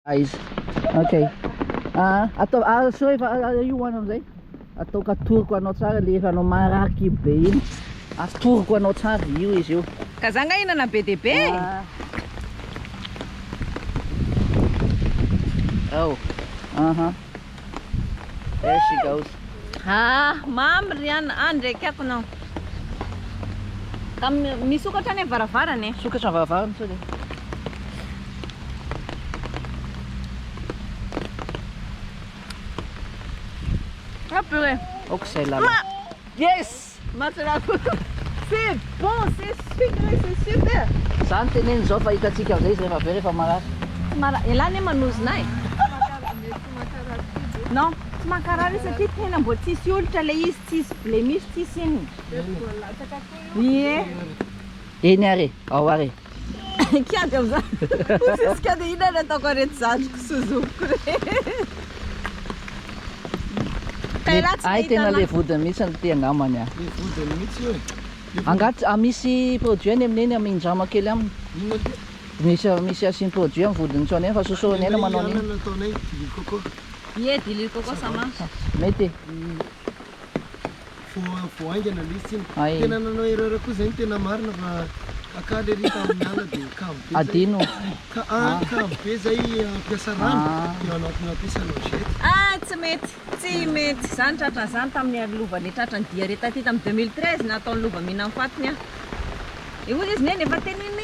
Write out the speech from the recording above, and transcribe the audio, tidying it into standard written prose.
Aiza. Ok. Ah, atao ah, so efa ah, io hoano amizay. Ataoko atoroko anao tsara le efa anao marary kibo be iny. Atoroko anao tsara io izy io. Ka za nga hinana be dia be e. Ah. Oh. Uh-huh. There she goes. Ah, mamy ry an, ah ndraiky ako nao. Ka misokatra anie varavarana e. Sokatra ny varavarana sao dia. Ah purée. Aoka izay lala. Yes! Matsirako. C'est bon, c'est sucré, c'est super. Za no teneniny izao fa hitantsika amin'izay izy rehefa avy eo rehefa marary. Tsy mara, elah anie manozona ahy. Non, tsy mankarary io satria tena mbô tsisy olitra le izy, tsisy blemiche, tsisy inona. Ie. Eny ary e, ao ary e. Kiady amizany. Tsisy kiady inona no ataoko an'ireto zandriko sy zokiko ireto. Ka elah tsy Hay nahita tena le anahy. vodiny mihitsy no tia angambany a. Le vodiny mihitsy io e. Angaha tsy misy produit any amin'iny amindrama kely aminy? Inona ty? Misy misy asiany produit amin'ny vodiny intsony eny fa sosorony eny manao an'iny. Anana ataonay diloilo coco. Ie, diloilo coco ça marche. Mety e. Vao vao haingana le izy tsiny. Hay. Tena nanao erreur koa zay ny tena marina fa kaka le ry tamin'ny ala de kamo be zay. Adino. Ka ah kamo be zay hampiasa rano Ah. de ao anatin'ny hampiasa logette. Ah tsy mety. Tsy mety zany tratran zany tamin'ny ary lova le tratran diarrhée taty tamin'ny 2013 nataony lova mihinan'ny fatiny aho. Io ozy izy neny efa tenenina